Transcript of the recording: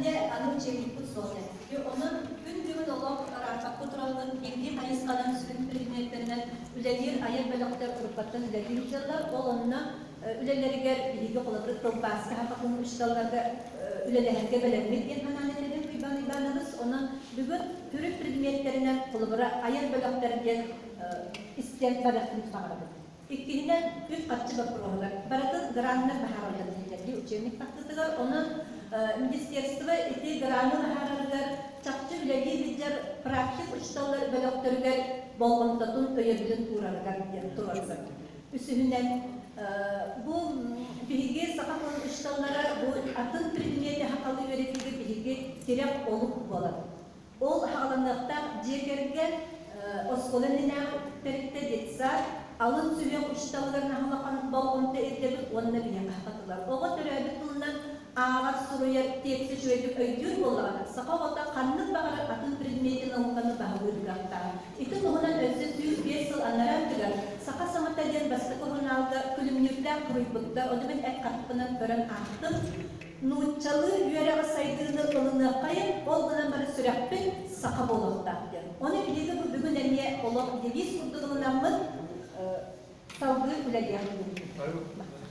дьэ аны учебникпыт суох этэ. Онон күн бүгүн олох ырааппакка тураммыт биирдии хайысханан сүрүн предметтэринэн үлэлиир айар бөлөхтөр группаттан үлэлиир дьыллар. Ол онно үлэлэригэр биһиги холобур тылбааска хапатын учууталларга үлэлэһэргэ бэлэммит диэн санаан этэбин Уйбаан Уйбаанабыс. Онон бүгүн төрүт предметтэринэн холобура айар бөлөхтөр диэн истэн барыахпын баҕарабын. Иккиһинэн, үп-харчы боппуруоһугар барытын граннар баһаараллар дииллэр учебник тахсыытыгар. Онон министерство ити граны баһаарарыгар чахчы үлэлии сылдьар практик учууталлар бөлөхтөрүгэр болҕомтотун өйөбүлүн уурарыгар диэн туруорсар. Үсүһүнэн, бу биһиги саха тылын учууталлара бу атын предмети сахалыы үөрэтиигэ биһиги тирэх олук буолар. Ол аҕаланыахтаах дьиэ кэргэн оскуола иннинээҕи тэрилтэ детсад алын сүһүөх учууталыгар наһаа болҕомто ирдэбил уонна биһиэхэ хатылар. Оҕо төрөөбүт тылынан ааҕар, суруйар, тиэкси үчүгэйдик өйдүүр буоллаҕына, саха оҕото ханнык баҕарар атын предмети науканы баһылыыр кыахтаах. Ити туһунан өссө 105 сыл анараа өттүгэр «Саха саҥата» диэн бастакы сурунаалга күлүмнүүрдээх суруйбуттар, ону мин эт харахпынан көрөн аахтым. Нууччалыы үөрэҕи сайдыыны ылыныаххайын, ол гынан баран сүрэхпит саха буолуохтаах диэн. Ону биһиги бу бүгүн эмиэ олох девиз курдук ылынаммыт салгыы үлэлиэхпит.